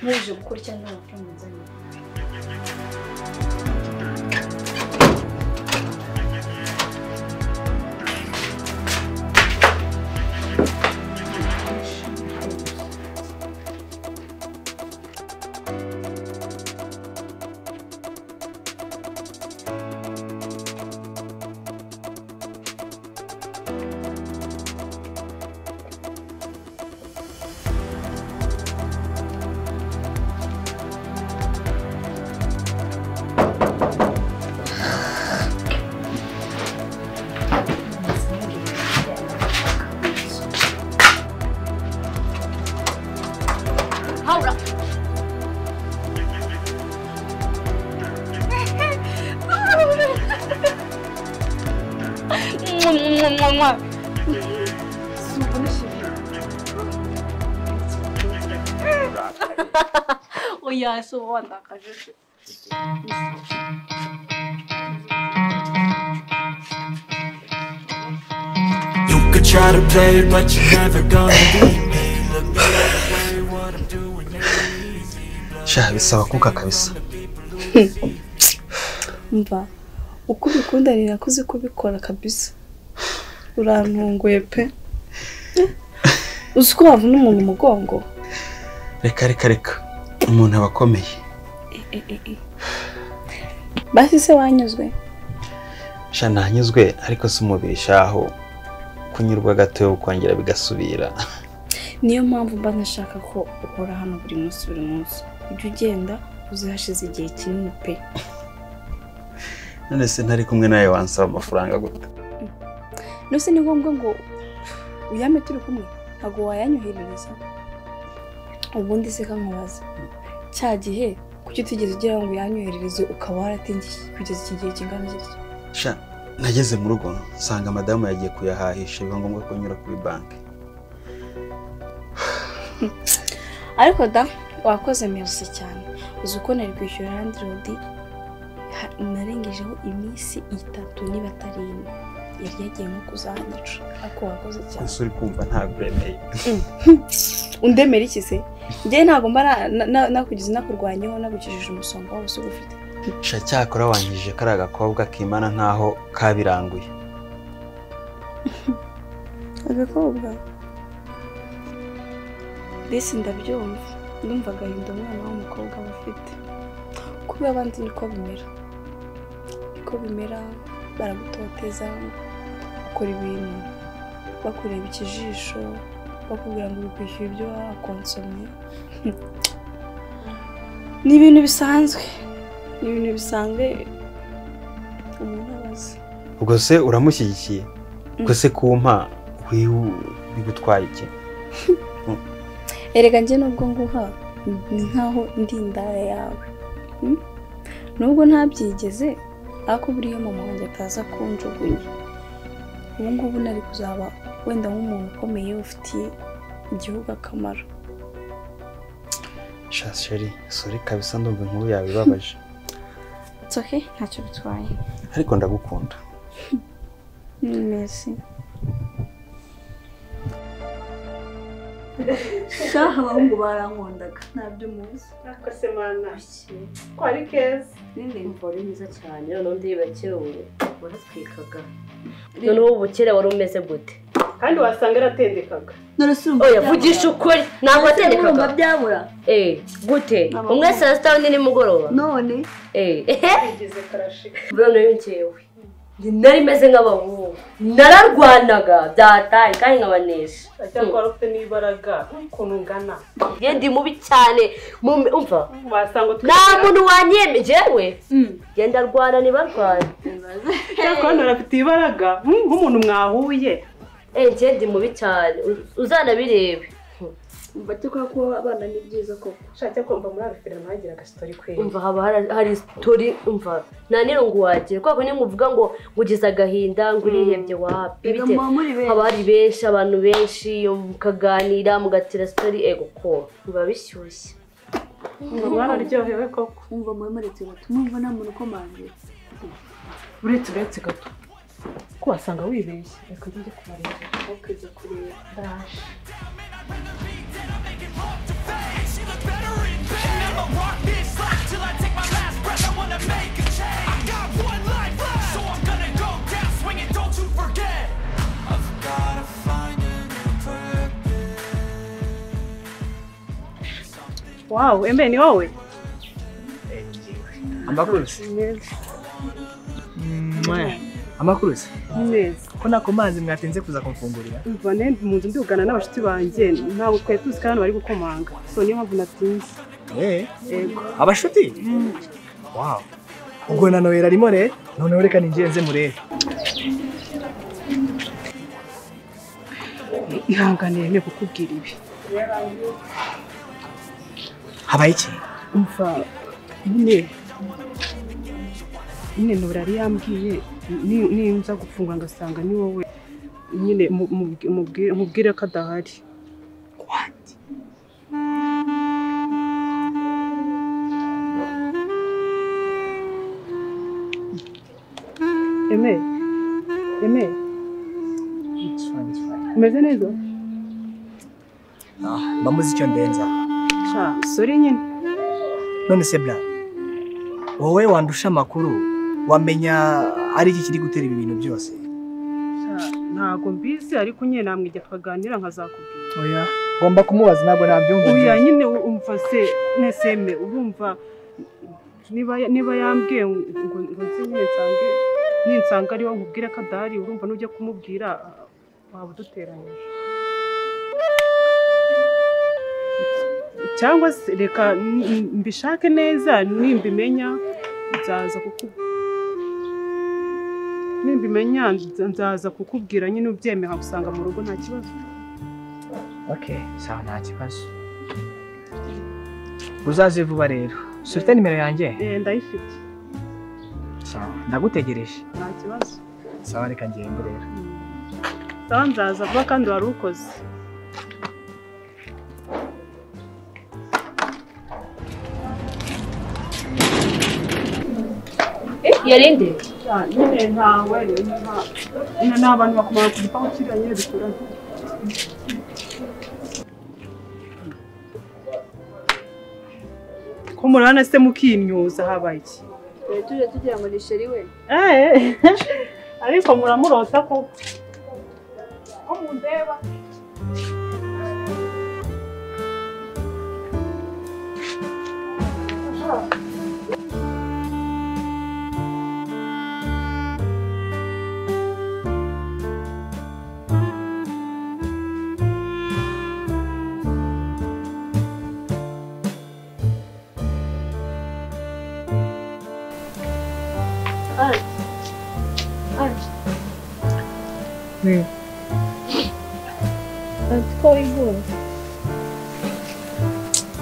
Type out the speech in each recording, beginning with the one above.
Nkuje gukora cyangwa amafaranga nzanye. Oya so wandakaje. You could try to play, but you're never gonna beat me. Look the other way, what I'm doing ain't easy. Sha bisaba kuka kabisa. Mva uko ubikunda ni nakuze kubikora kabisa. Urantunguye pe. Uzi ko wavuna umuntu umugongo? Reka reka reka. Umuntu aba akomeye. Basi se wanyuzwe? Sha nanyuzwe ariko si umubiri shaho kunyurwa gato ukongera bigasubira. Niyo mpamvu mba nashaka ko ukora hano buri munsi buri munsi. Ujye ugenda uzahashize igihe kinini pe. None se ntari kumwe nawe wansaba amafaranga gute? Nose ni ngombwa ngo uyame turi kumwe ntago wayanyoherereza. Ubundi se kankubaza cya gihe kuki utigeze ugira ngo uyanyoherereze ukaba waratingiye kugeza iki gihe kingana gityo? Sha nageze mu rugo nsanga madamu yagiye kuyahahisha biba ngombwa ko nyura kuri banki. Ariko da wakoze merci cyane. Uzi uko nari kwishyura landlord narengejeho iminsi 3 niba atari 4. Yari yagiye nko kuzanyica ariko wakoze cyane. Ese uri kumva ntakuremeye? Undemera iki se? Njye ntago mba nakugize nakurwanyeho nagukijije umusonga wose ugufite. Sha cyakora wangije kari agakobwa kimana nkaho kabiranguye. Agakobwa? Disi ndabyumva. Ndumva agahinda umwana w'umukobwa aba afite. Kuba abandi niko bimera. Niko bimera baragutoteza, ukora ibintu bakureba ikijisho, bakubwira ngo uri kwishyura ibyo wakonsomye. Ni ibintu bisanzwe. Ni ibintu bisanzwe umuntu abaza. Ubwo se uramushyigikiye? Ubwo se kumpa bigutwaye iki? Erega njye nubwo nguha ni nkaho ndi indaya yawe. Nubwo ntabyigeze ariko buriya mama wanjye ataza kunjugunya. Ubu ngubu nari kuzaba wenda nk'umuntu ukomeye ufitiye igihugu akamaro. Sha sheri, sorry kabisa ndumva inkuru yawe ibabaje. It's okay, ntacyo bitwaye. Ariko ndagukunda. Merci. Shaha abahungu barankundaga ntabyo muzi. Ariko se mana ko ari keza. Umva wari mwiza cyane noneho ndibakewe waratwikaga. Noneho ubukere wari umeze gute? Kandi wasanga yaratendekaga. Oya vugisha ukuri ntabwo watendekaga. Byabura. Gute? Umwe saa sita undi nimugoroba. None bigeze karashika. Noneho njyewe nari meze nk'abahungu nararwanaga byataye kandi nkabanesha. Cyangwa wari ufite n'imbaraga ukuntu ungana. Njye ndi mubi cyane umva wasanga nta muntu wanyeme jewe genda rwana nibarwana. Cyangwa narafite imbaraga nk'umuntu mwahuye. Njye ndi mubi cyane uzanabirebe. Umva cyo ko abana ni byiza koko. Shaka kumva muri abifira mwagira agastory kweli. Umva haba hari story umva nta nirungu wagira kwa ko nkuvuga ngo ngugize agahinda ngo urihebye wapi bite. Haba hari benshi abantu benshi mukaganira mugatira story ego ko biba bishyushye. Umva mwararyohewe koko. Umva muretse gato numva nta muntu ukomanje. Uretse gato ko wasanga wibeshye reka njye kubareba. Okeza kureba. Ndaje. She looked better in bed. Wow, Embe ni wowe? Amakuru se? Amakuru se? Neza. Ko nako mazi mwatinze kuza kumfungurira? Umva ne mu nzu ndugana n'abashuti banjye ntabwo twari tuzi kandi bari gukomanga. So niyo mpamvu natinze. Yego. Abashuti? Wow. Ubwo na Noella arimo re? Noneho reka ninjire nze murebe. Ihangane ne kukubwira ibi. Habaye iki? Umva nyine Noella yari yambwiye ninza gufunga ngasanga ni wowe nyine mubwire ko adahari. What? Eme. It's fine, it's fine. Umeze neza? Ah, mamuzi icyo ndenza. Sha, sorry nyine. None se bla. Wowe wandusha amakuru wamenya ari iki kiri gutera ibi bintu byose? Sha, ntago mbizi ariko nyine namwijya twaganira nkazakubwira. Oya, ngomba kumubaza ntabwo nabyumva. Oya nyine umva se neseme urumva niba yambwiye ngo nze nyine nsange ninsanga ari wowe nkubwire ko adahari urumva nujya kumubwira waba uduteranyije. Cyangwa se reka mbishake neza nimbimenya nzaza kukubwira nyine ubyemera gusanga mu rugo nta kibazo. Okay, sawa nta kibazo. Uzaze vuba rero. Ufite nimero yanjye? Ndayifite. Sawa, ndagutegereje. Nta kibazo. Sawa reka ngende rero. Sawa nzaza vuba kandi wari ukoze. Yarinde? Nyine ntawe ni abantu bakomanga ku gipangu kiriya nyine duturanye. Ko murabona se mukimyuza habaye iki? Tuje tugira ngo ni sheri we. Ariko muramurota koko. Ko mundeba. Ko wigunze?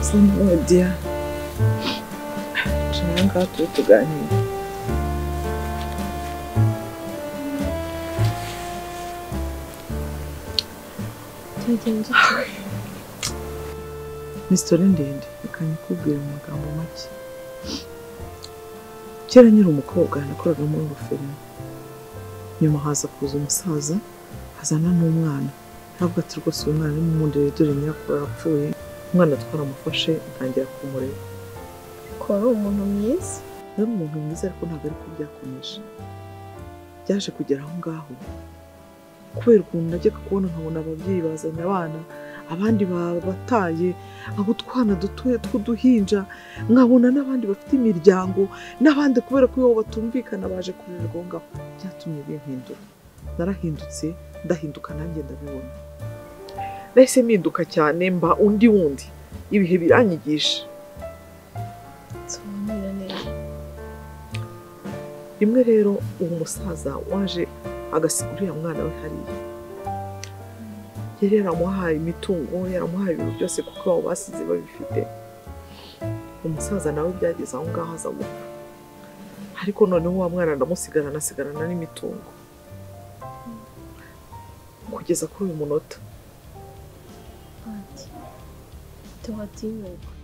Sinadia. Nshaka ngaha turi tuganira. Byagenze ute? Ni sitori ndende, reka nyikubwire mu magambo make. Kera nkiri umukobwa nakoraga muri orpheline. Nyuma haza kuza umusaza, hazana n'umwana. Ntabwo ati rwose uyu mwana ni mumundere dore nyirakuru arapfuye. Umwana twaramufashe ntangira kumurera. Ko wari umuntu mwiza? Nari umuntu mwiza ariko ntabwo ariko byakomeje. Byaje kugera aho ngaho kubera ukuntu najyaga kubona nkabona ababyeyi bazanye abana, abandi babataye, aho utwana dutoya tw'uduhinja, nkabona n'abandi bafite imiryango, n'abandi kubera ko iwabo batumvikana baje kurererwa aho ngaho. Byatumye bimpindura. Narahindutse, ndahinduka nanjye ndabibona. Nahise mpinduka cyane mba undi wundi. Ibihe biranyigisha. Nsobanurira neza. Rimwe rero uwo musaza waje agasiga uriya mwana we hariya. Yari yaramuhaye imitungo, yaramuhaye ibintu byose kuko abo basize babifite. Umusaza nawe byageze aho ngaho aza gupfa. Ariko noneho wa mwana ndamusigarana asigarana n'imitungo. Kugeza kuri uyu munota. Anti, tuwatinyuka.